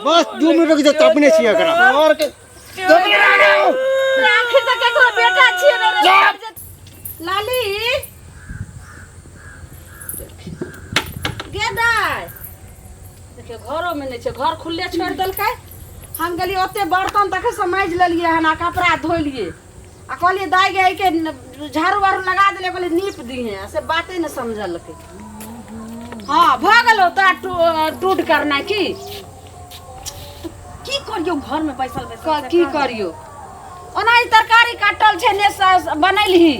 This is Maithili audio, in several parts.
बस 2 मिनट रुकि जाओ, तपने छियै एकरा और के तपने रह गयो। आखिर तक केकरो बेटा छियै ने रे। लाली गे दाइ, देखियौ घरोमे नहि छै, घर खुलले छोड़ि देलकै। हम गेलियै ओते बर्तन तखन से माजि लेलियै हन आ कपड़ा धोलियै आ कहलियै दाइ गे एहिके झाड़ू वाड़ू लगा देलियै, कहलियै नीप दिहे, आ से बाते नहि समझलकै। हँ भऽ गेलौ तोरा टूट करना की की करियौ घरमे बैसल बैसल की करियौ? ओना ई तरकारी काटल छै ने बनैलही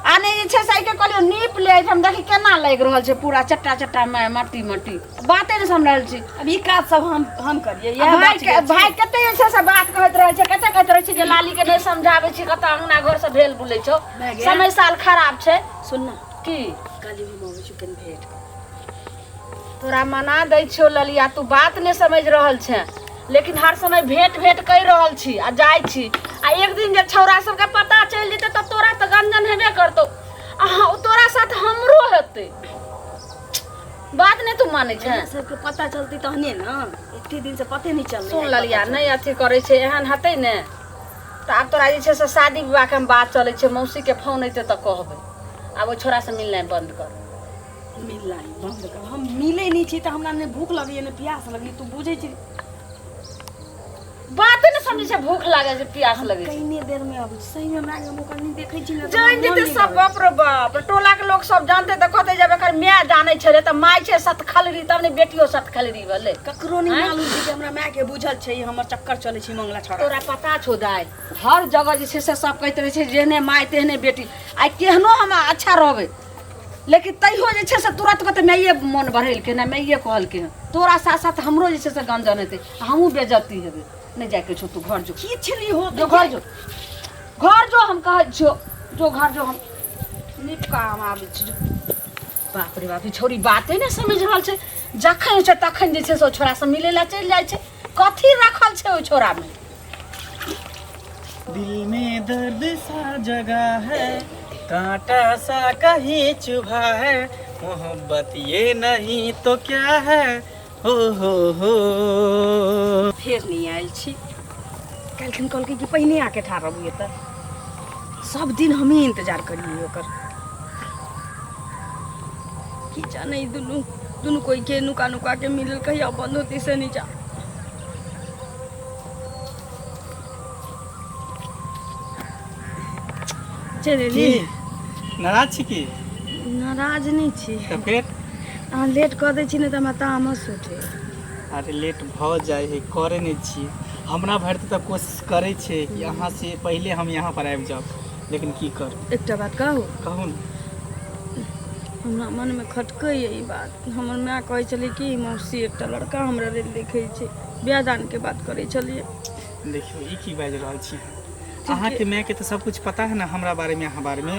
आ नहि जे छै से एहिके कहलियौ नीप ले, एहिठाम देखी केना लागि रहल छै, पूरा चट्टा चट्टा मे मट्टी मट्टी। बाते नहि समझ रहल छी। अब ई काज सब हम करियै? इएह भाई बात के भाई कते जे छै से बात कहैत रहै छै, कते कहैत रहै छै जे लाली के नहि समझाबै छी, कतऽ अंगना घर से भेल बुलै छौ, भए गेल। समय साल खराब छै। सुन ना। की? काल्हि हम अबै छी कनि भेंट कर। तोरा मना दै छियौ ललिया, तू बात नहि समझि रहल छे, लेकिन हर समय भेंट भेंट कहि रहल छी आ जाइ छी, आ एक दिन जे छौड़ा सबके पता चलि जेतै तऽ तोरा तऽ गंजन हेबे करतौ आ तोरा साथ हमरो हेतै। बात नहि तू मानै छै। हमरा सबके पता चलतै तहने ने, एते दिन से पते नहि चललै। सुन ललिया, नहि अथी करै छै, एहन हेतै ने तऽ आब तोरा जे छै से शादी विवाहके हम बात चलै छै, मौसीके फोन अयतै तऽ कहबै। आब ओहि छोड़ासँ मिलनाइ बन्द कर। मिलनाइ बन्द कर? हम मिलै नहि छी तऽ हमरा नहि भूख लगैए नहि प्यास लगैए, तू बुझै छी? बाते नहि समझै छै, भूख लागै छै, प्यास लगै छै। कइने देर में अबै छी, सही में हमरा हम ओकर नहि देखै छी ने तऽ जानि हमरा जेतै मोन नहि सब। लगै। बाप रे बाप, टोला के लोग सब जानते तऽ कहते जब एकर माय जानै छलै तऽ माय छै सतखलरी तब ने बेटियो सतखलरी भेलै। ककरो नहि मालूम छै कि हमरा माय के बुझल छै हमर चक्कर चलै छै मंगला छौड़ा। तोरा पता छौ दाइ, हर जगह जे छै से सब कहैत रहै छै जेहने माय तेहने बेटी। आइ केहनो हम अच्छा रहबै लेकिन तैयो जे छै से तुरंत कहतै माइए मोन बढ़ेलकै ने, माइए कहलकै हँ। तोरा साथ साथ हमरो जे छै से गंजन हेतै आ हमहूँ बेजती हेबै। नहि जाइके छौ, तू घर जो। किछु नहि होत। जो घर जो, घर जो, हम कहै छियौ जो घर जो, हम निपका हम आबै छी, जो। बाप रे बाप, ई छौड़ी बाते नहि समझि रहल छै। जखन होइ छै तखन जे छै से ओ छोड़ासँ मिलै लए चलि जाइ छै। कथी रखल छै ओहि छोड़ामे? दिल में दर्द सा जगा है, कांटा सा कहीं चुभा है, मोहब्बत ये नहीं तो क्या है, हो हो हो। फेर नहि आयल छी। काल्हिखन कहलकै कि पहिने आके ठाढ़ रहू एतऽ। सब दिन हमही इंतजार करियै ओकर। की जाने ई दुनू दुनू कोई के नुका नुका के मिलल कहिया बंद होती से नहीं जा। चलि की एली? नाराज छी की? नाराज नहि छी। तऽ फेर? अहाँ लेट कऽ दै छी ने तऽ हमरा तामस उठे। अरे लेट भऽ जाइ है, करे नहि छी। हमरा भरि तऽ कोशिश करै छियै कि अहाँ से पहिले हम यहाँ पर आबि जाउ, लेकिन की करू। एकटा बात कहू? कहू ने। हमरा मनमे खटकैए ई बात। हमर माय कहै छलै कि मौसी एकटा लड़का हमरा लेल देखै छै, बियाह दानके बात करै छलियै। देखियौ, ई की बाजि रहल छी अहाँ? अहाँके मायके तऽ सब कुछ पता है ने हमरा बारेमे, अहाँ बारेमे,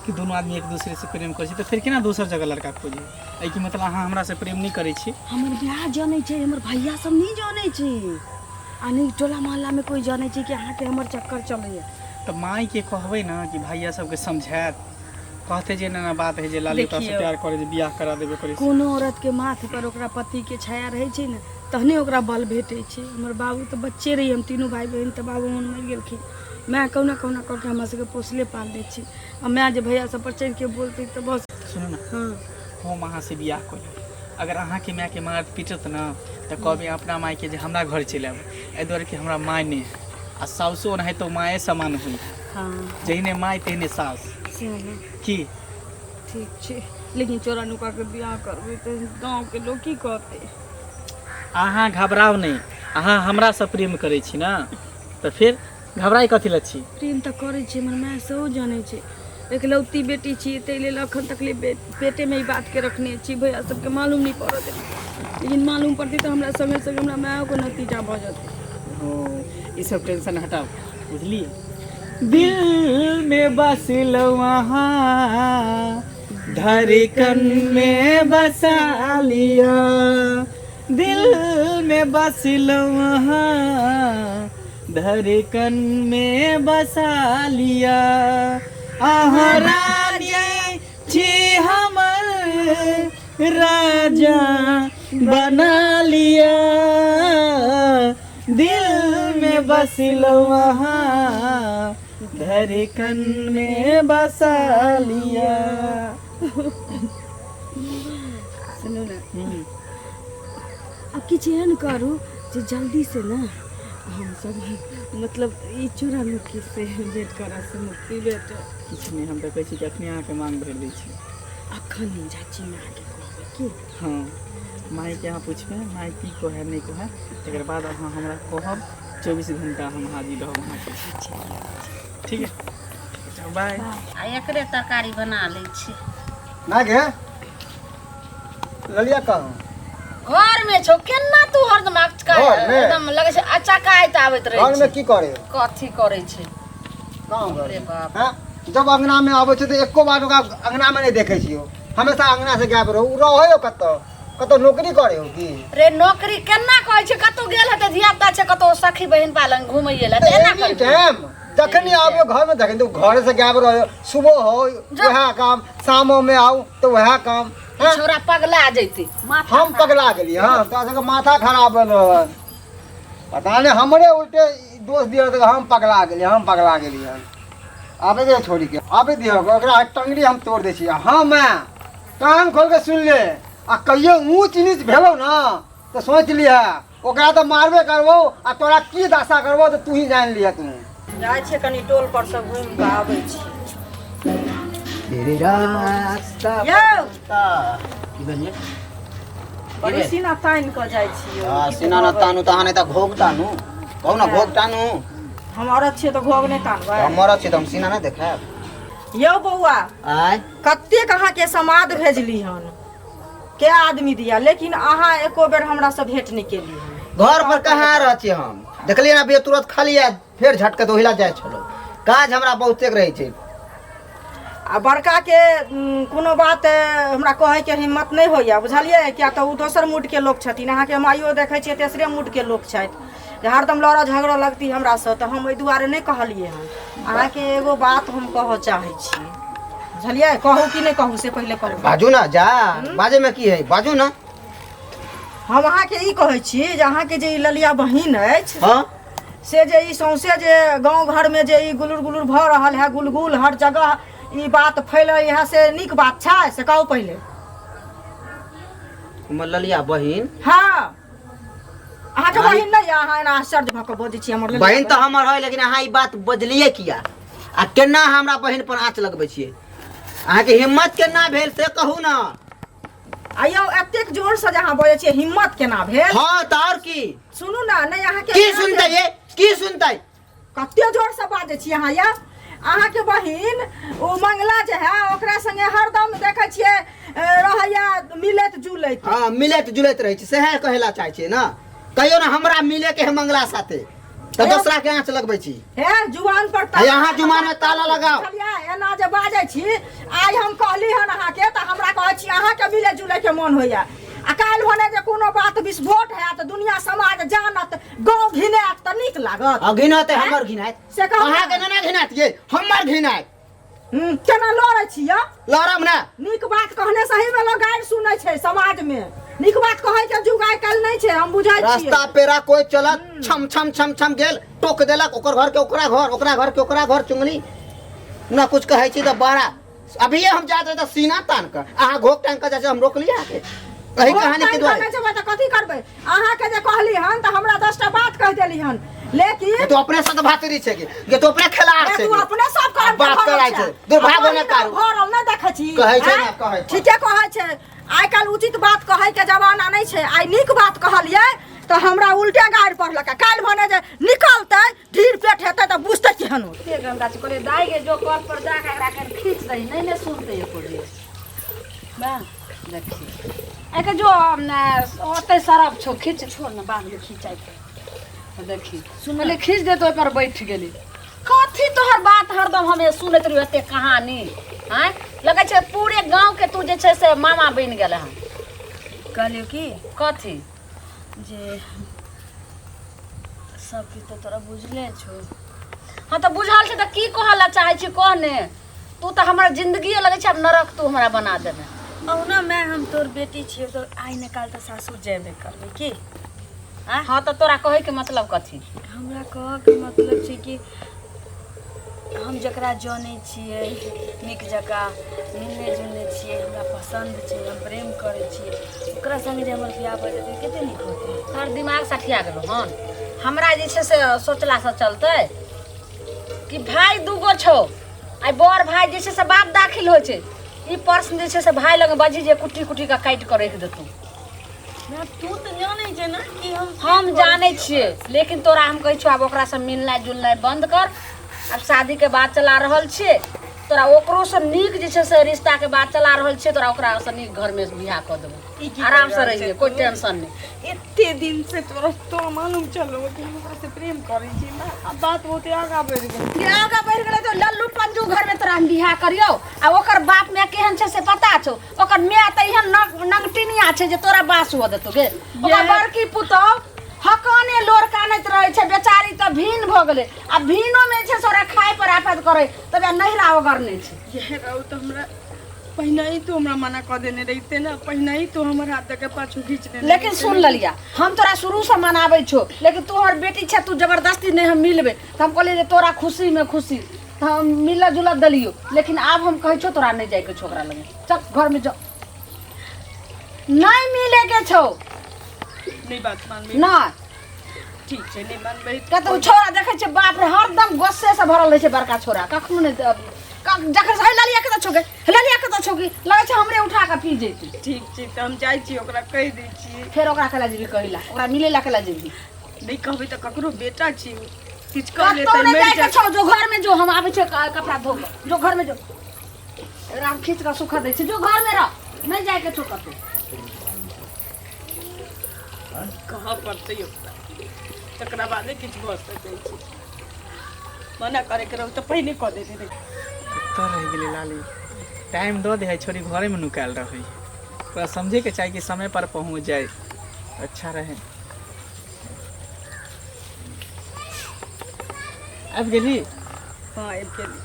कि दुनू आदमी एक दूसरे से प्रेम करै छी, तऽ फेर केना दोसर जगह लड़का खोजी? एहिके मतलब अहाँ हमरासँ प्रेम नहि करै छी? हमर माय जनै छै, हमर भैया सब नहि जनै छै आ नहि टोला मोहल्लामे कोइ जनै छै कि अहाँके हमर चक्कर चलैए। तऽ मायके कहबै ने कि भैया सबके समझायत, कहते जे एना एना बात है जे लाली ओकरा से देखियौ। प्यार करे जे बियाह करा देबे करै छै। कोनो औरतके माथ पर ओकरा पतिके छाया रहै छै ने तहने ओकरा बल भेटै छै। हमर बाबू तऽ बच्चे रही हम तीनू भाय बहिन तऽ बाबू हमर मरि गेलखिन। माय कहुना कहुना कऽ के हमरा सबके पोसले पालने छी आ माय जे भैया सब पर चढ़ि के बोलतै तऽ बस। सुनू ने। हँ। हम अहाँसँ बियाह कऽ लेब। अगर अहाँके मायके मारत पीटत ने तऽ कहबै अपना मायके जे हमरा घर चलि आबै, एहि दुआरे कि हमरा माय नहि है आ साउसो ओनाहितो माये समान होइ है। जहिने माय तेहने साउस। से ने। की? ठीक छै, लेकिन चोरा नुका के बियाह करबै तऽ गाँवके लोक की कहतै? अहाँ घबराउ नहि। अहाँ हमरासँ प्रेम करै छी ने, तऽ फेर घबराइ कथी लए छी? प्रेम तऽ करै छी, हमर माय सेहो जानै छै। एकलौती बेटी छी, ताहि लेल अखन तक ले पेटेमे ई बातके रखने छी, भैया सबके मालूम नहि पड़ऽ देबै। लेकिन मालूम पड़तै तऽ हमरा सङ्गे सङ्गे हमरा मायोके नतीजा भऽ जेतै। ओ ई सब टेंशन हटाउ, बुझलियै? दिल में बसलौ अहाँ, धड़कन में बसा लिअ। दिल में बसलौ अहाँ, धड़कन में बसा लिअ। अहाँ रानी छी हमर, राजा बना लिअ। बसलो अहाँ धड़कन में बसा लिया। सुनू ने, आब किछु एहन करू जे जल्दी से ने हमसब मतलब ई चोरा नुक्की से भेंट करऽ से मुक्ति भेटत। किछु नहि, हम तऽ कहै छी कि अखने अहाँके मांग भरि दै छी। अखन नहि जाइ छी, मायके कहबै की? हँ, मायके अहाँ पुछबै, माय की कहै नहि कहै, तकर बाद अहाँ हमरा कहब। 24 घंटा हम हाजिर रहब अहाँके। ठीक है, बाय। आ एकरे तरकारी बना लै छी। ना गे, ललिया कहाँ? घर में छौ। केना तू हरदम घरमे? एकदम लगै छै अचकाइत आबैत रहै घरमे छै। की करे? कथी करै छै? कहाँ घर? रे बाप। हाँ? जब अंगना में आबै छै तऽ एको बार ओकरा अंगना में नहि देखै छियौ, हमेशा अंगना से गायब रहू। रहै हो कतऽ? कतऽ नौकरी करे हो की? रे, नौकरी केना कहै छै? कतौ गेल हेतै, धिया पुता छै, कतौ सखी बहिन पालन घुमैये लए, तऽ एना एनी करबै? टाइम जखन आबियो घर में तखन तो घर से गायब रहो। सुबह हो वएह काम, शामो में आउ तो वएह काम। हाँ? छोरा पगला जैते माथा। हम पगला गेलियै? हँ, तोरा सबके माथा खराब भेल रहल। पता नहि, हमरे उल्टे दोष दिअ तऽ हम पगला गेलियै, हम पगला गेलियै हन। आबे दे छोड़ी के, आबे दिअ ओकरा, टंगरी हम तोड़ दै छियै। हँ माय, कान खोल के सुन ले, आ कहियो ऊँच नीच भेलौ ना तऽ सोचि लिहे, ओकरा तऽ मारबे करबौ आ तोरा की दशा करबौ तऽ तू ही जानि लिहे तू। जाइ छियै कनि टोल पर से घुमि कऽ आबै छी। तेरे रास्ता यौ। की भेल? बड़ी सीना तानि कऽ जाइ छी यौ। हाँ, सीना न तानू तऽ अहाँ, नहि तऽ घोघ तानू। कहू ने, घोघ तानू। हम औरत छियै तऽ घोघ नहि तानबै? हम मरद छी तऽ हम सीना नहि देखायब? यौ बौआ। आय। कतेक अहाँके समाद भेजली हन के आदमी दिया, लेकिन अहाँ एको बेर हमरा से भेंट नहि केली हन। घर पर कहाँ रहै छी हम? देखलियै ने, अभी तुरंत खाली आयत फेर झटके तऽ ओहिला जाइ छलहुँ। काज हमरा बहुते रहै छै। आ बड़काके कोनो बात हमरा कहैके हिम्मत नहि होइए, बुझलियै? किया तऽ ओ दोसर मूडके लोक छथिन। अहाँके माइयो देखै छियै, तेसरे मूडके लोक छथि जे हरदम लड़ऽ झगड़ऽ लगती हमरासँ, तऽ हम ओहि दुआरे नहि कहलियै हन। अहाँके एगो बात हम कहऽ चाहै छी, बुझलियै? कहू कि नहि कहू से पहिले कहू। बाजू ना, जा बाजैमे की है, बाजू ना। हम अहाँके ई कहै छी जे अहाँके जे ई ललिया बहिन अछि, हाँ, से जे ई सौंसे जे गाँव घरमे जे ई गुलुर गुलुर भऽ रहल है, गुलगुल हर जगह ई बात फैलै है, से नीक बात छै से कहू पहिले। हमर ललिया बहिन? हाँ, अहाँके बहिन नहि यऽ? अहाँ एना आश्चर्य भऽ कऽ बजै छी, हमर ललिया बहिन तऽ हमर है, लेकिन अहाँ ई बात बजलियै किया आ केना हमरा बहिन पर आँच लगबै छियै? अहाँके हिम्मत केना भेल से कहू ना। आ यौ, एतेक जोरसँ जे अहाँ बजै छियै, हिम्मत केना भेल? हाँ तऽ आओर की? सुनू ने, नहि अहाँके की सुनतै ये, की सुनतै? कते जोरसँ बाजै छी अहाँ। यऽ अहाँके बहिन ओ मंगला जे है, ओकरा संगे हरदम देखै छियै रहैया मिलैत जुलैत। हाँ, मिलैत जुलैत रहै छै, सएह कहै ला चाहै छियै ने? कहियो ने हमरा मिले के है मंगला साथे तऽ दोसरा के आँच लगबै छी। हे, जुबान पर हे, अहाँ जुबान में ताला लगाओ। बुझलियै? एना जे बाजै छी, आइ हम कहली हन अहाँके तऽ हमरा कहै छी अहाँके मिले जुले के मन होइया, आ काल्हि भने जे कोनो बात विस्फोट हैत, दुनिया समाज जानत, गाँव घिनायत, तऽ नीक लागत? आ घिनाते, हमर घिनायत। से कहू। अहाँके ने घिनायत ये, हमर घिनायत। केना लड़ै छी यौ? लड़ब ने। नीक बात कहने सही में लोग गारि सुनै छै। समाज में नीक बात कहै के जुग आइ काल्हि नहि छै, हम बुझै छियै। रास्ता पेरा कोई चलत, छम छम छम छम गेल, टोक देलक, ओकर घर के ओकरा घर, ओकरा घर के ओकरा घर चुंगली ना। कुछ कहै छी तऽ बड़ा अभिये हम जात रहे तऽ सीना तान कऽ अहाँ घोक टांग कऽ जाइ छी, हम रोकलियै अहाँके एहि कहानी के दुआरे। नहि जेबै तऽ कथी करबै? अहाँके जे कहली हन तऽ हमरा 10टा बात कहि देली हन, लेकिन ये तो अपने साथ भातरी छै कि ये तो अपने खेलाड़ ए, छै तू कि। अपने सब काम बात कराय छै, दुर्भाग्य ने कारू। भरल नहि देखै छी? कहै छै ने, आँय? कहै छै। ठीके कहै छै, आइ काल्हि उचित बात कहै के जमाना नहि छै। आइ नीक बात कहलियै तऽ हमरा उल्टे गारि पढ़लक। काल्हि भने जे निकलतै, ढीर पेट हेतै तऽ बुझतै केहन होतै। कते गंदा छै। कहलियै दाइ गे, जो कल पर जा कऽ एकरा कनि खींच दही। नहि ने सुनतै एको बेर। बा देखी, एके जो ने ओतै सरफ छौ, खींच। छोड़ ने, बादमे खींचाइते। देखी, सुनले, खींच दे तऽ ओहिपर बैठ गेली। कथी तोहर बात हरदम हमे सुनैत रहियो, एते कहानी आँय? लगै छै पूरे गाँवके तू जे छै से मामा बनि गेल हन। कहलियौ की? कथी? जे सब किछु तऽ तोरा बुझले छौ। हाँ तऽ बुझल छै, तऽ की कहऽ लए चाहै छी, कह ने। तू तऽ हमर जिंदगी लगै छै आब नरक तू हमरा बना देने। अहुना माय, हम तोर बेटी छियै तऽ आइ ने काल्हि तऽ सासुर जेबे करबै की? हाँ तऽ तोरा कहै के मतलब कथी? हमरा कहऽके मतलब छै कि हम जकरा जनै छियै नीक जकाँ मिलने जुलने छियै, हमरा पसन्द छै, हम प्रेम करै छियै, ओकरा सङ्गे जे हमर बियाह भऽ जेतै कते नीक होतै। तोहर दिमाग सठिया गेलौ हन। हमरा जे छै से सोचलासँ चलतै कि भाय दूगो छौ, आइ बड़ भाय जे छै से बाप दाखिल होइ छै। ई प्रश्न जे छै से भाय लग बजी जे कुट्टी कुट्टी के काटि कऽ राखि देतौ। तू तऽ जानै छै ने कि हम जानै छियै, लेकिन तोरा हम कहै छियौ आब ओकरासँ मिलनाइ जुलनाइ बन्द कर। आब शादीके बात चला रहल छियै, तोरा ओकरोसँ नीक जे छै से रिश्ताके बात चला रहल छियै, तोरा ओकरासँ नीक घरमे बियाह कऽ देबौ, आरामसँ रहियै, कोइ टेंशन नहि। एते दिन से तोरा तो मालूम चलो कि हम ओकरा से प्रेम करै छी, आब बात बहुते आगाँ बढ़ि गेलै। आगाँ बढ़ि गेलै तऽ लल्लू पंजू घरमे तोरा हम बियाह करियौ। आ ओकर बाप माय केहन छै से पता छौ? ओकर माय तऽ एहन नंगटिनिया छै जे तोरा बास हुअ देतौ गे। ओकर बड़की पुतहु हकाने लोर कानैत रहै छै बेचारी, तऽ भीन भऽ गेलै। आ भीनोमे जे छै से ओकरा खाय पर आफत करै, तब नहिरा ओगरने छै। इएह रहू तऽ हमरा पहिने ही तू हमरा मना कऽ देने रहिते ने, पहिने ही तू हमर हाथ दऽ के पाछू घीच देने। लेकिन सुन ललिया, हम तोरा शुरूसँ मनाबै छौ, लेकिन तू हमर बेटी छै, तू जबरदस्ती नहि हम मिलबै, तऽ हम कहलियै जे तोरा खुशीमे खुशी, तऽ हम मिलऽ जुलऽ देलियौ। लेकिन आब हम कहै छौ तोरा नहि जाइके छौ ओकरा लग, चल घरमे जो, नहि मिलेके छौ। नहि बात मानबै? नहि। ठीक छै, नहि मानबै। कतहु छोरा देखै छियै, बाप रे, हरदम गुस्सेसँ भरल रहै छै बड़का छोरा, कखनो नहि जखन हे ललिया कतऽ छौ गे, हे ललिया कतऽ छौ, की लगै छै हमरे उठा कऽ पी जैतै। ठीक छै, तऽ हम जाइ छी, ओकरा कहि दै छियै। फेर ओकरा केला जेबही कहै ला? ओकरा मिलै ला केला जेबही? नहि कहबै तऽ ककरो बेटा छी, किछु कऽ कतौ लेतै, नहि मरि जाइके जायत। छौ, जो घरमे जो, हम आबै छियै कपड़ा धो कऽ, जो घरमे जो। एकरा हम खींच कऽ सुखा दै छियै, जो घरमे रह, नहि जाइके छौ कतौ। कहऽ पड़तै ओकरा, तकरा बादे किछु भऽ सकै छै। मना करैके रहू तऽ पहिने कऽ देने रही। कतऽ रहि गेलै लाली? टाइम दऽ दे है, छोरी घरेमे नुकायल रहै। ओकरा समझैके चाही कि समय पर पहुँच जाए अच्छा रहे। आबि गेली? हँ, आबि गेली।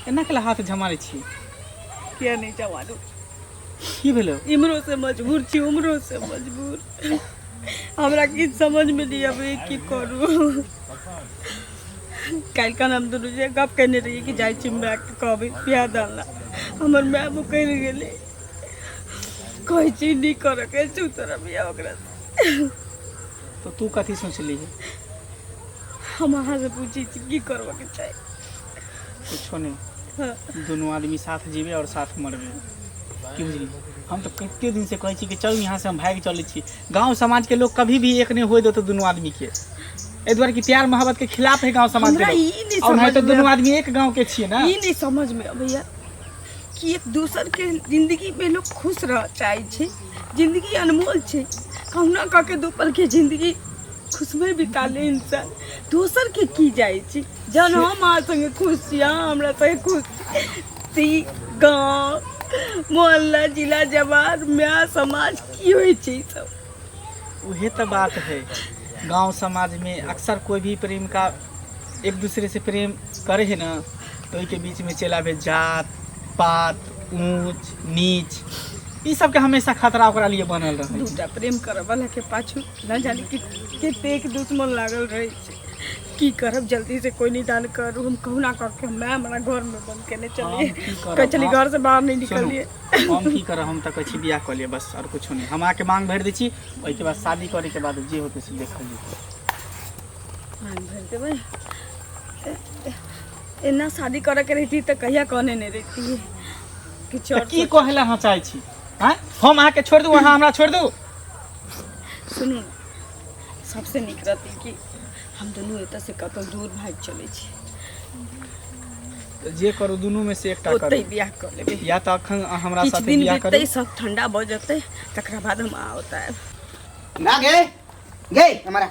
एना केला हाथ झमारै छी? किया नहि जमारू? की भेलो? इम्हरो से मजबूर छी, उम्हरो से मजबूर। हमरा किछु समझमे नहि अबै की करू। काल्हि खन हम दुनू जे गप केने रहियै कि जाइ छी मायके कहबै बियाह दान ला, हमर माय मुकरि गेलै। कहै छी नहि करऽके छौ तोरा बियाह ओकरा से। तो तू कथी सोचली? हम अहाँसँ पूछै छी की करबऽके चाही? कुछो नहीं। हाँ। दुनू आदमी साथ जीवे और साथ मरबे, की बुझली? हम तऽ कते दिन से कहै छी कि चलू यहाँ से हम भागि चलै छी। गांव समाज के लोग कभी भी एक नहीं होय देतो दुनू आदमी के, एहि दुआरे कि प्यार मोहब्बत के खिलाफ है गांव समाज के हमरा लोग। ई नहि और नहीं तो समझमे दुनू आदमी एक गांव के छियै ना। ई नहि समझमे अबैया कि एक दोसर के जिंदगी में लोग खुश रह चाहै छै। जिंदगी अनमोल छै, कहुना कऽ के दू पल के जिंदगी खुशमे बिता ले इंसान, दोसर के की जाइ छै? जहन हम अहाँ संगे खुश छी, अहाँ हमरा संगे खुश छी, तऽ ई गाँव मोहल्ला जिला जवार माय समाज की होइ छै ई सब? उहे तो बात है। गांव समाज में अक्सर कोई भी प्रेम का एक दूसरे से प्रेम करे है ना, तो ओहि के बीच में चलि आबे जात पात ऊंच नीच, ई सबके हमेशा खतरा ओकरा लिए बनल रहै छै। दूटा प्रेम करऽ वाला के पाछू न जाने कि कतेक दुश्मन लागल रहै छै। की करब? जल्दी से कोई निदान करू। हम कहुना कऽ के माय हमरा घर में बंद केने हम चलिए, की करब? कहै छली घर से बाहर नहीं सुनू, निकलिए। हम की करब? हम तऽ कहै छी बियाह कऽ लिअ, बस, आओर कुछो नहि। हम अहाँके मांग भरि दै छी, ओहिके बाद शादी करैके बाद जे होतै से देखल जेतै। मांग भरि देबै? एना शादी करऽ के रहिती तऽ कहिया कहने नहि रहिती किछु तऽ आओर। की कहै लए अहाँ चाहै छी? आँय, हम अहाँके छोड़ि दू, अहाँ हमरा छोड़ि दू? सुनू ने, सबसे नीक रहतै कि हम दुनू एतऽ से कतहु दूर भागि चलै छी। तऽ जे करू, दुनूमे से एकटा करू। ओतहि बियाह कऽ लेबै। या तऽ अखन अहाँ हमरा किछु साथे दिन बियाह करू। बीततै, सब ठंडा भऽ जेतै, तकरा बाद हम आ ओतऽ आयब। ना गे, गे हमारा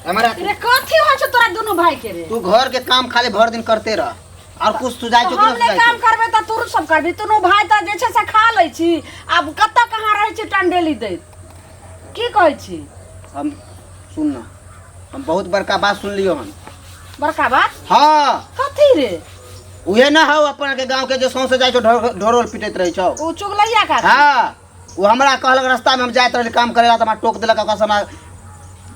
हमारा। रे, कथी होइ छौ तोरा दुनू भाई के रे? तू घर के काम खाली भर दिन करते रह और कुछ सुझाई छौ कि हम ना नहि सुझाई काम छौ? करबै तऽ तू सब करबी? दुनू भाई तऽ जे छै से खा लै छी, आब कतऽ कहाँ रहै छी टंडेली दैत, की कहै छी? हम सुन ना, हम बहुत बड़का बात सुन लियो हन। बड़का बात? हाँ। कथी रे? उहे ना हौ अपन के गांव के जे सौंसे जाइ छौ ढोरोल पिटैत रहै छौ। ओ चुगलैया का? हाँ, वो हमरा कहलक, रास्ता में हम जाइत रहली काम करे ला तऽ हमरा टोक देलक, ओकरा से हमरा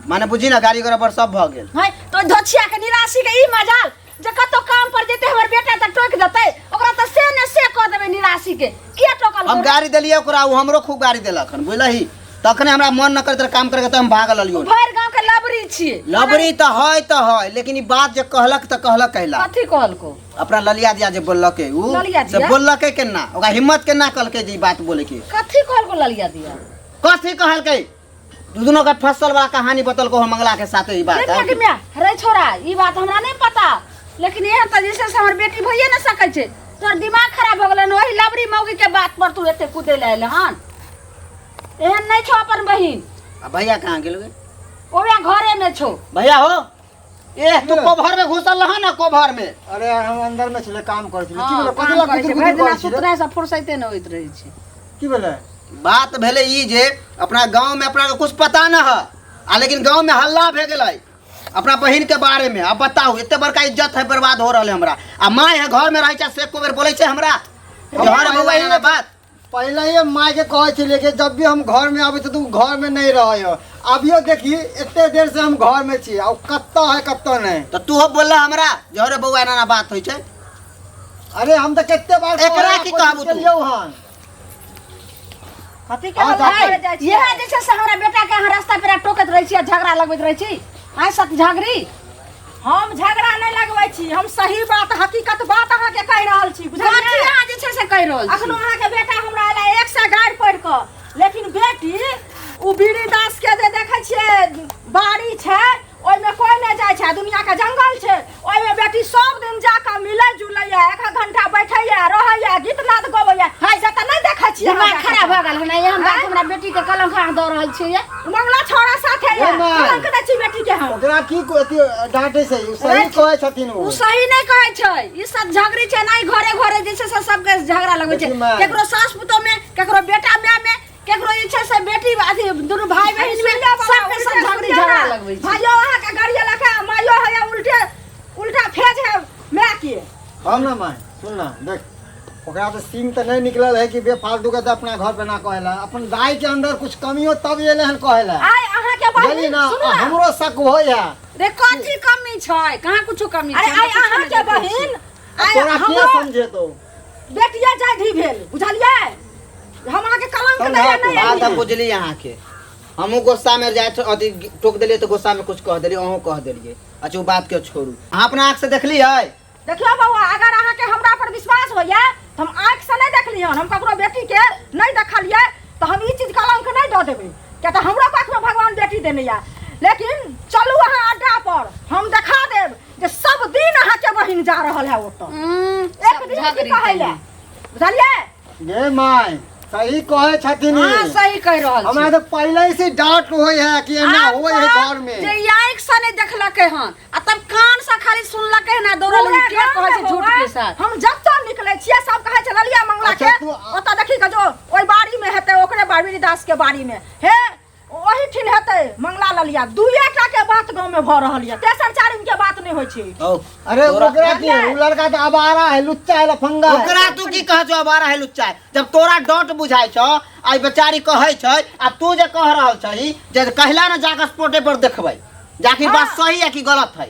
माने बुझी ना गाड़ी घोड़ा पर सब भऽ गेल। है तो धोछिया के निराशी के ई मजाल जे कतौ काम पर जेतै हमर बेटा तऽ टोकि देतै ओकरा तऽ से ने से कऽ देबै निराशी के किया टोकल हम गाड़ी देलियै ओकरा, ओ हमरो खूब गाड़ी देलक हन, बुझलही? तखने हमरा मन न करैत रहे काम करैके तऽ हम भागल अलियो। भरि गाँव के लबरी छियै। लबरी तऽ है तऽ है, लेकिन ई बात जे कहलक तऽ कहलक कैला? कथी कहलको? अपना ललिया दिया जे बोललकै उ ललिया से दिया? बोललकै केना? ओकरा हिम्मत केना कहलकै जे ई बात बोले के? कथी कहलको ललिया दिया? कथी कहलकै? दुनू के फसल वाला कहानी बतलको हम मंगला के साथे ई बात। रे मिया के मिया, रे छोरा, ई बात हमरा नहीं पता, लेकिन एहन तऽ जे छै से हमर बेटी भइए ने सकै छै। तोहर दिमाग खराब भऽ गेलै ओहि लबरी मौगी के बात पर तू एते कूदै लए एले हन। एहन नहीं छौ अपन बहिन। आ भैया कहाँ गेल गे? ओहे घरे में छौ। भैया हो, ए तू कोभर में घुसल रह ना, कोभर में। अरे हम अंदर में छले काम करै छले। की हाँ, भेलै? काम कथी ला करै छै। गुदुर भरि गुदुर दिना करै छले? सुतनाइ से फुर्सैते नहि होइत रहै छै। की भेलै? बात भेलै ई जे अपना गांव में अपना के कुछ पता न है, आ लेकिन गांव में हल्ला भे गेलै अपना बहिन के बारे में। अब बताओ एते बड़का इज्जत है बर्बाद हो रहल है हमरा, आ माय है घर में रहै छै से एको बेर बोलै छै हमरा जे हर बउआ एना बात। पहले ही माय के कहै छलियै कि जब भी हम घर में आबै छी तऽ उ घर में नहीं रहै है। अभियो देखी एते देर से हम घर में छी आ उ कत्ता है कत्ता नहीं। तऽ तू हो बोलला हमरा जे हरे बउआ एना एना बात होइ छै। अरे हम तऽ कते बार एकरा की कहबू तू? केलियौ हन। कथी के हाँ, हल्ला चाची। करे जाइ छियै? इएह जे छै से हमरा बेटा के अहाँ रास्ता पेरा टोकैत रहै छी आ झगड़ा लगबैत रहै छी। आइ सत झगड़ी? हम झगड़ा नहि लगबै छी, हम सही बात हकीकत बात अहाँके कहि रहल छी, बुझलियै? कथी अहाँ जे छै से कहि रहल छी? अखनो अहाँके बेटा हमरा एला 100 गारि पढ़ि कऽ, लेकिन बेटी उ बीड़ी दास के जे देखै छियै बाड़ी छै ओहिमे कोइ नहि जाइ छै, दुनिया के जंगल छै, ओहिमे बेटी सब दिन जाकऽ मिलै जुलैया, एक एक घंटा बैठैया रहैया, गीत नाद गबैया। है से तऽ नहि देखै छियै दिमाग अहाँ खराब भऽ गेल हन। एहन बात आँय? हमरा बेटी के कलंक अहाँ दऽ रहल छियै। मंगला छौड़ा साथे हे या माय। कलंक दै छी बेटी के हम। ओकरा की अथी डांटे छै? उ सही कहै छथिन। उ सही नहि कहै छै। ई सब झगड़ी छै नहि घरे घरे जे छै से सबके झगड़ा लगै छै। देखी माय। केकरो सास पुतोह में, केकरो बेटा माय में, केकरो जे छै से बेटी अथी दुनू भाई बहिन में, सबके सब झगड़ी झगड़ा लगबै छै। भाइयो अहाँके गाड़ी लके माइयो है उल्टे उल्टा फेज है माय के। हम ना माय सुन ना, देख ओकरा तऽ सींग तऽ नहीं निकलल है कि बेफालतू के तऽ अपना घर पे ना कहेला। अपन दाई के अंदर कुछ कमी हो तब एले हन कहेला। आइ अहाँके बुझलियै बहिन ना? सुनू आ ना। हमरो शक होय है। रे कथी कमी छै? कहाँ कुछो कमी अरे छै? आइ हम तऽ कुछो अहाँके नहि देखै छियै। बहिन आ आइ तोरा के हमरो समझेतौ? बेटिया जाधि भेल, बुझलियै? हम अहाँके कलंक समझा दैया तू। नहि बात हम एलियै। बुझली अहाँके। हमहूँ गुस्सा में जाय अथी टोक देलियै तऽ गुस्सा में कुछ कह देलियै, अहूँ कह देलियै। अच्छा ओ बात के छोड़ू, अहाँ अपना आँख से देखलियै? देखियौ बौआ, अगर अहाँके हमरा पर विश्वास होइया तऽ हम आँखि से नहि देखलियै हन, हम ककरो बेटी के नहि देखलियै तऽ हम ई चीज कलंक नहि दऽ देबै, किया तऽ हमरो पक्ष में भगवान बेटी देने या। लेकिन चलू अहाँ अड्डा पर, हम देखा देब जे सब दिन अहाँके बहिन जा रहल है ओतऽ। एक सब दिन की झगड़ी कहै लए, बुझलियै? गे my सही कहै छथिन ई। हाँ सही कहि रहल हमरा छी। तऽ पहिले से डांट होय है कि एना आब होय है तऽ घर में। जे ई आँखि से नहि देखलकै हन आ तब कान से खाली सुनलकै हन आ दौड़ल पूरा के गाँव कहै में छै झूठ बौआ, के साथ। हम जतऽ निकलै छियै सब कहै छै ललिया मंगला अच्छा, के तू- ओतऽ देखी के जो ओहि बाड़ी में हेतै, ओकरे बाड़ी दास के बाड़ी में हे ओही ठिन हेतै मंगला ललिया। दुइए टा के बात गाँव में भऽ रहल यऽ, तेसर चारिम के बात नहि होइ छै। औ, अरे तोरा- ओकरा की, उ लड़का तऽ आवारा है, लुच्चा है, लफंगा है। ओकरा तू की कह छौ आवारा है लुच्चा है? जब तोरा डांट बुझाइ छौ आ ई बेचारी कहै छै आ तू जे कह रहल छही जे कहला ने जाके स्पॉटे पर देखबै जाकि बात सही है कि गलत है।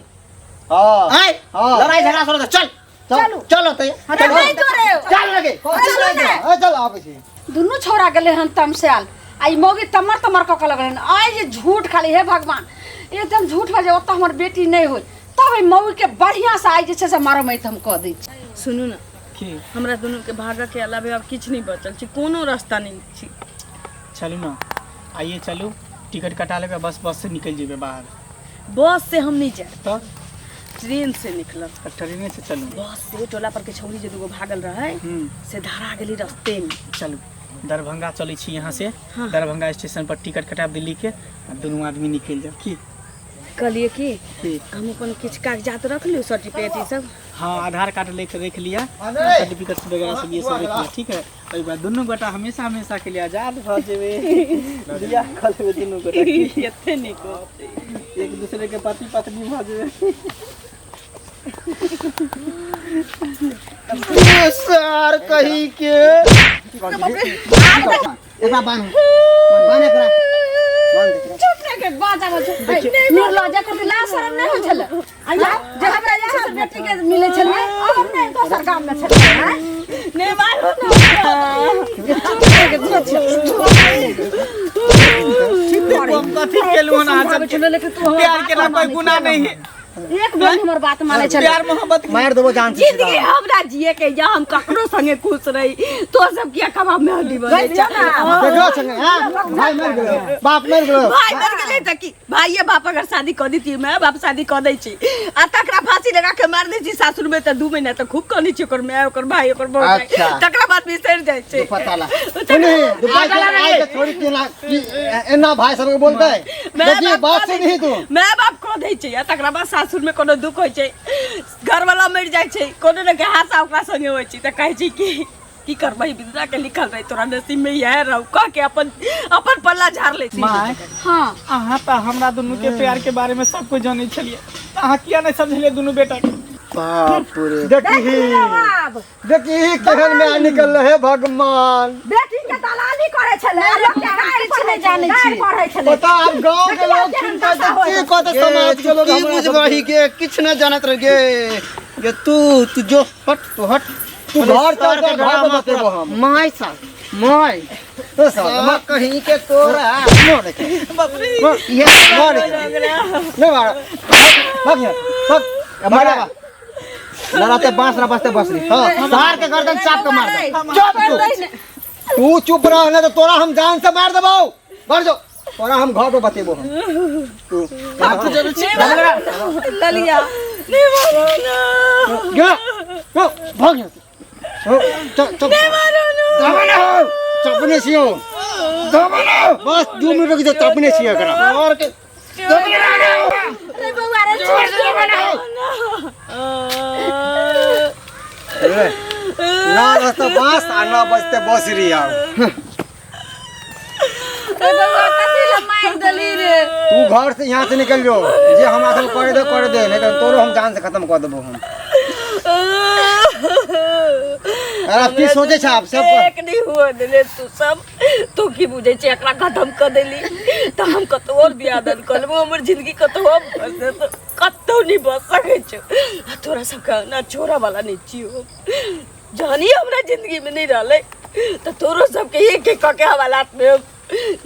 हाँ आँय? हाँ। लड़ाई झगड़ा छोड़ दे, चल चलू। चलो तो अरे नहीं तोरे चल लगे। चल ए, चल आबै छी। दुनू छौड़ा गेलै हन तमसायल आ ई मौगी तमर तमर कऽ के लगलै हन। आइ जे झूठ खाली, हे भगवान एकदम झूठ भऽ जाय ओतऽ हमर बेटी नहि होय तब एहि मौगीके बढ़िआँसँ आइ जे छै से मरमैत हम कऽ दै छी। सुनू ने, की? हमरा दुनूके भागऽके अलावे आब किछु नहि बचल छै, कोनो रास्ता नहि छै। चलू ने आइए चलू, टिकट कटा लेबै, बस बस से निकलि जेबै बाहर। बस से हम नहीं जाए, तऽ ट्रेन से निकलब। तऽ ट्रेने से चलू। बस से टोला पर के छौड़ी जे दूगो भागल रहे से धरा गेली रास्ते में। चलू दरभंगा चलै छी यहाँ से। हाँ। दरभंगा स्टेशन पर टिकट कटाब दिल्ली के आ दुनू आदमी निकलि जायब। की कहलिए कि की? हम अपन किछु कागजात रख लियौ, सर्टिफिकेट ई सब। हाँ आधार कार्ड लेके रख लिया, अरे! सर्टिफिकेट वगैरह सब ये सब रख लिया, ठीक है। ओहि बाद दुनू गोटा हमेशा हमेशा के लिए आजाद भऽ जेबै, बियाह कऽ लेबै दुनू गोटा की? कते नीक होतै। एक दूसरे के पति पत्नी भऽ जेबै। सर कही के एकरा बान्ह बान्ह एकरा। बान्ह एकरा। के बाजा बजे निर्लज एकर लाज शरम नहि होइ छलै आया जे हमरा जे छै से बेटी के मिलै छलै हम नहि दोसर गाम में छलियै आँय? नहि मारू हम कथी केलहुँ हन अहाँ सबके लेकिन तू हमर प्यार बात केला मानै कोई गुनाह नहीं है एक बेर हमर बात मानै छलै प्यार मोहब्बत मार देबो जान से जिंदगी सीधा। हमरा जिए के या हम ककरो संगे खुश रही तो सब किया कबाब में हड्डी बनै छै देखलो छने हां भाई मर गेलो बाप मर गेलो भाई मर गेलै तऽ की भाइये बाप अगर शादी कऽ दैती माय बाप शादी कऽ दै छी आ तकरा फांसी लगा के मार दै छी सासुर में तऽ 2 महीना तऽ खूब कनै छी ओकर माय ओकर भाई ओकर भौजाई अच्छा। तकरा बाद बिसरि जाइ छै पता ला सुनी दुपाई के आइ के छोड़ी केना की एना भाई सबके बोलते माय देखिए बाप बात कऽ दै- सुनही तू माय बाप कऽ दै छै आ तकरा बाद सासुर में कोनो दुख होइ छै घरवाला मरि जाइ छै कोनो ने के हादसा ओकरा संगे होइ छै तऽ कहै छै कि की करबै विधना के लिखल रही तोरा नसीब में इएह रहू कह के अपन अपन पल्ला झाड़ लै छै माय हां अहाँ तऽ हमरा दुनू के प्यार के बारे में सब कुछ जानै छलियै तऽ अहाँ किया नहि समझलियै दुनू बेटा के बाप रे देखी आब देखी केहन में निकल रहे भगवान बेटी के दलाली करे छलै आ लोक के गारि पढ़ै जानै गारि छी। पढ़ै छलै पता आब गांव के लोग सुनते तऽ की कहते समाज के लोग की हमरा सबके? बुझबही के किछु न जानत रह गे गे तू तू जो हट तू हट तू घर चल जा, घर पे बतेबो हम। My साल my तो साला, साला कहीं के तोरा मार देखे। ये मार देखे। नहीं मार। भाग यहाँ, भाग। मारा लड़ाते बांस ना बसते बसरी हां सार के गर्दन चाप के मार दे चुप तू। तू चुप रह नहीं तो तोरा हम जान से मार देबो मर जो तोरा हम घर पे बतेबो हम तू ललिया नहीं मारो ना गे गो भाग यहाँ से। हो, चल चल दमन हो चपने छियो दमन हो बस 2 मिनट रुक जा चपने छियो एकरा और के अरे बउआ रे छोड़ दे रे, ना रहते बांस आ ना बजते बसरी आब रे बउआ कथी ला मारि देली रे तू घर से यहाँ से निकल जो जे हमरा सब करे दे करे दे नहीं तो तोरो हम जान से खत्म कर देबो हम अरे आप की सोचे छ आप सब एक नहीं हुआ देले तू सब तू की बुझे छै एकरा खत्म कर देली तऽ हम कतौ और बियाह दान कऽ लेबो हमर जिंदगी कतौ और बस जेतौ कतौ नहीं बच सकै छौ आ तोरा सबके ना छोड़ा वाला नहीं छियौ जहन ही हमरा जिंदगी में नहीं रहलै तऽ तोरो सबके एक एक कऽ के हवालात में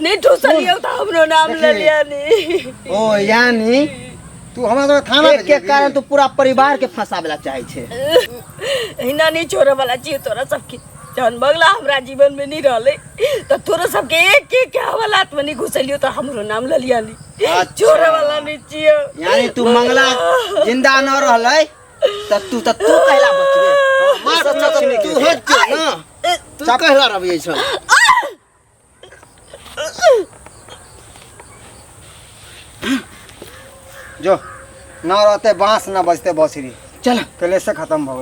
नहीं ठूसलियौ तऽ हमरो नाम देखिए। ललिया नी ओ यानी तू हमरा सब थाना एक के कारण तू पूरा परिवार के फंसावेला चाहे छे एहिना नहीं छोड़े वाला छियै तोरा सबके जहन बंगला हमरा जीवन में नहीं रहलै तऽ तोरो सबके एक एक के हवालात में नहीं घुसलियौ तऽ हमरो नाम ललिया नी अच्छा। छोड़े वाला नहीं छियौ यानी तू मंगला जिंदा न रहलै त तू त तू कहला बचबे मार सब पूरा छीनी तू के। हट जो ना तू कहला रहबे छौ जो ना रहते बांस ना बजते बौसरी चल कलेश से खत्म हो